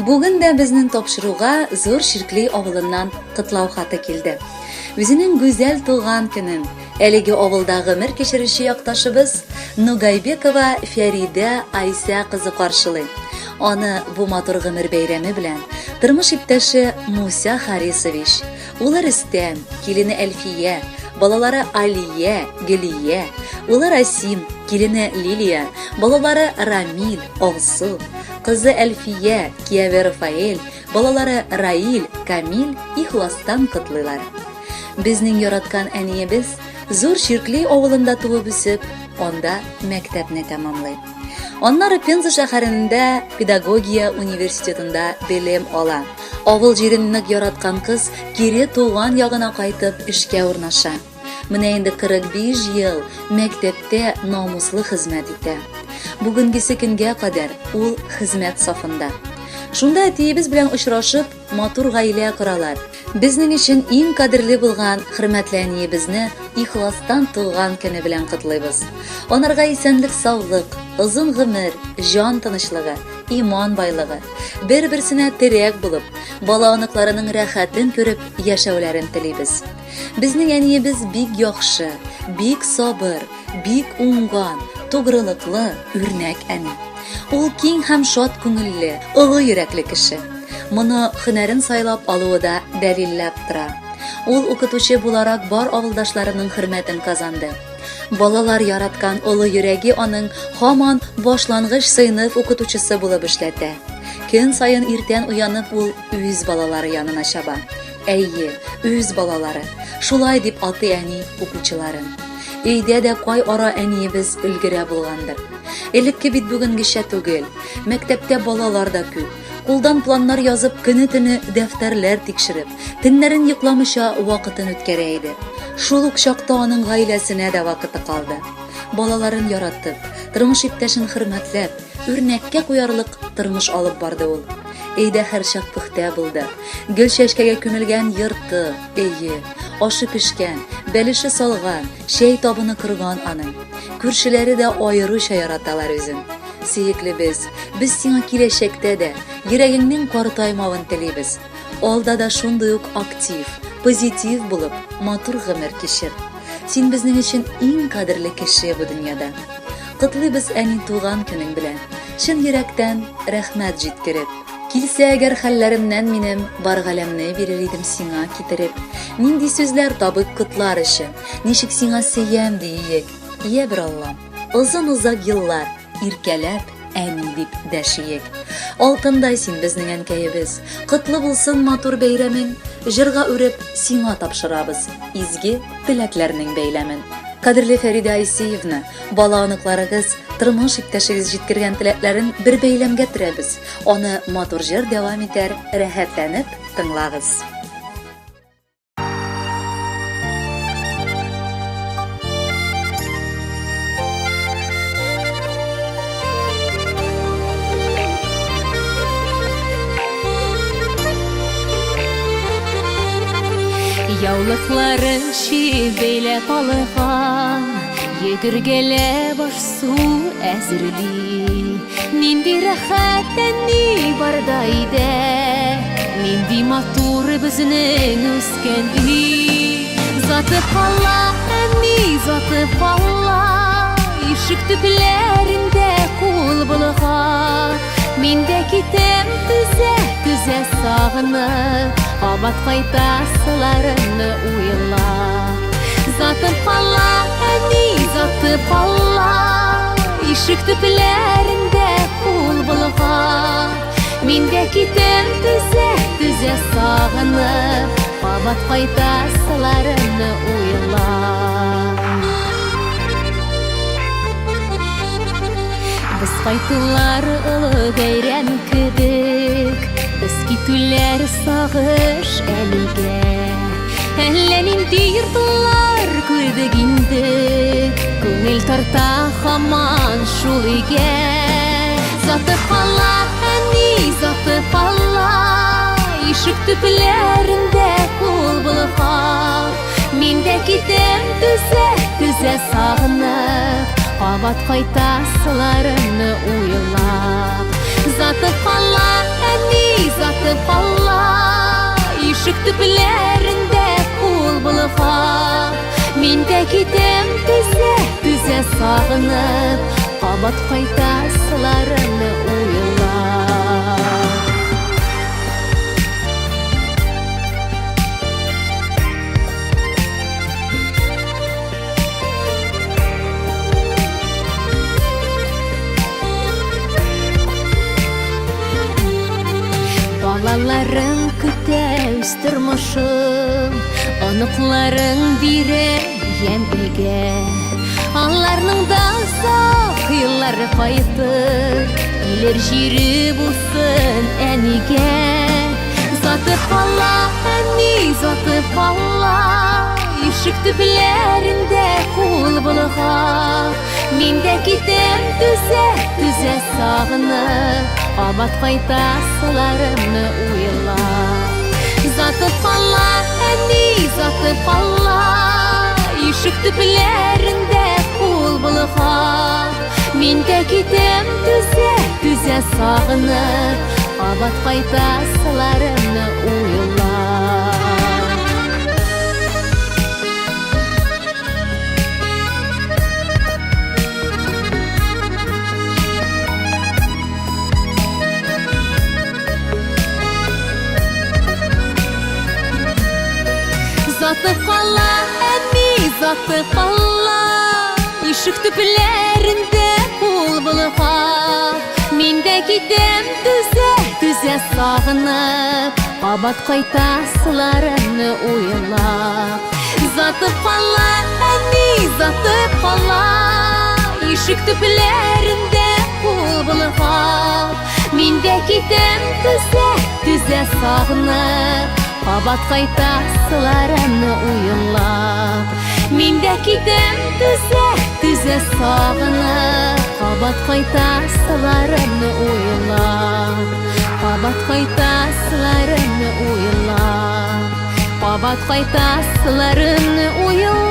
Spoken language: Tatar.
Бүген дә безнең тапшыруга Зур Чиркли авылыннан котлау хаты килде. Үзенең гүзәл туган көнен әлеге авылда гомер кичерүче якташыбыз Нугайбекова Фәридә Айсә кызы каршылый. Аны бу матур гомер бәйрәме белән тормыш иптәше Муся Харисович, улы Рөстәм, килене Әлфия, балалары Алия, Гөлия, улы Расим, килене Лилия, балалары Рамил, Алсу, кызы Әлфия, кияве Рафаэль, балалары Раил, Камил ихластан котлыйлар. Безнең яраткан әниебез Зур Чиркли авылында туып үсеп, анда мәктәпне тәмамлый. Аннары Пенза шәһәрендә педагогия университетында белем ала. Авыл җирен нык яраткан кыз кире туган ягына кайтып эшкә урнаша. Менә инде 45 ел мәктәптә намуслы хезмәт итә. Бүгенгесе көнгә кадәр ул хезмәт сафында. Шунда әтиебез белән очрашып, матур гаилә коралар. Безнең өчен иң кадерле булган хөрмәтле әниебезне ихластан туган көне белән котлыйбыз. Анарга исәнлек-саулык, озын гомер, җан тынычлыгы, иман байлыгы, бер-берсенә терәк булып, бала-оныкларының рәхәтен күреп яшәүләрен телибез. Безнең әниебез бик яхшы, бик сабыр, бик уңган, тугрылыклы, үрнәк әни. Ул киң һәм шат күңелле, олы йөрәкле кеше. Моны һөнәрен сайлап алуы да дәлилләп тора. Ул укытучы буларак бар авылдашларының хөрмәтен казанды. Балалар яраткан олы йөрәге аның һаман башлангыч сыйныф укытучысы булып эшләтә. Көн саен иртән уянып ул үз балалары янына чаба. Әйе, үз балалары. Шулай дип атый әни укучыларын. Өйдә дә кай ара әниебез өлгерә булгандыр. Элекке бит бүгенгечә түгел. Мәктәптә балалар да күп. Кулдан планнар язып, көне-төне дәфтәрләр тикшереп, төннәрен йокламыйча вакытын үткәрә иде. Шул ук чакта аның гаиләсенә дә вакыты калды. Балаларын яратып, тормыш иптәшен хөрмәтләп, үрнәккә куярлык тормыш алып барды ул. Өйдә һәрчак пөхтә булды. Гөл чәчкәгә күмелгән йорты, өе, ашы пешкән, бәлеше салган, чәй табыны корган аның. Күршеләре дә аеруча яраталар үзен. Сөеклебез, без сиңа киләчәктә дә йөрәгеңнең картаймавын телибез. Алда да шундый ук актив, позитив булып, матур гомер кичер. Син безнең өчен иң кадерле кеше бу дөньяда. Котлыйбыз әни туган көнең белән. Чын йөрәктән рәхмәт җиткереп. Килсә әгәр хәлләремнән минем, бар галәмне бирер идем сиңа китереп. Нинди сүзләр табыйк котлар өчен, ничек сиңа сөям диек. Йә бер Аллам, озын-озак еллар иркәләп, әни дип дәшиек. Алтындай син безнең әнкәебез, котлы булсын матур бәйрәмең, җырга үреп сиңа тапшырабыз изге теләкләрнең бәйләмен. Кадерле Фәридә Айсиевна, бала-оныкларыгыз, тормыш иптәшегез җиткергән теләкләрен бер бәйләмгә төрәбез. Аны матур җыр дәвам итәр, рәхәтләнеп тыңлагыз. Яулыкларын чиеп бәйләп алган, Йөгергәләп аш-су әзерли. Нинди рәхәт әни барда өйдә, Нинди матур безнең үскән өй. Заты кала, әни, заты кала, Ишек төпләрендә кул болгап. Мин дә китәм түзә, түзә сагынып, Кабат кайтасыларымны уйлап. Затып кала, әни, затып кала, Ишек төпләрендә кул болгап. Мин дә китәм түзә, түзә сагынып, Кабат кайтасыларымны уйлап. Без кайтулар олы бәйрәм кебек, Без китүләр сагыш әлегә. Әллә нинди йортлар күрдек инде, Күңел тарта һаман шул өйгә. Затып кала, әни, затып кала, Ишек төпләрендә кул болгап. Мин дә китәм түзә, түзә сагынып, Кабат кайтасыларымны уйлап. Затып кала, әни, затып кала. Ишек төпләрендә кул булга. Мин дә китәм түзә, түзә сагынып, кабат кайтасыларымны уйлап. Балаларың көтә үз тормышын, оныкларың бирә ямь өйгә. Аларның да озак еллары кайтыр, килер җире булсын әнигә. Затып кала, әни, затып кала, ишек төпләрендә кул болгап. Мин дә китәм түзә, түзә сагынып, кабат кайтасыларымны уйлап. Затып кала, әни, затып кала, ишек төпләрендә кул болгап. Мин дә китәм түзә, түзә сагынып, кабат кайтасыларымны уйлап. Затып кала, әни, затып кала, ишек төпләрендә кул болгап. Мин дә китәм түзә, түзә сагынып, кабат кайтасыларымны уйлап. Затып кала, әни, затып кала, ишек төпләрендә кул болгап. Мин дә китәм түзә, түзә сагынып, кабат кайтасыларымны уйлап. Мин дә китәм түзә, түзә сагынып, кабат кайтасыларымны уйлап. Кабат кайтасыларымны уйлап. Кабат кайтасыларымны уйлап.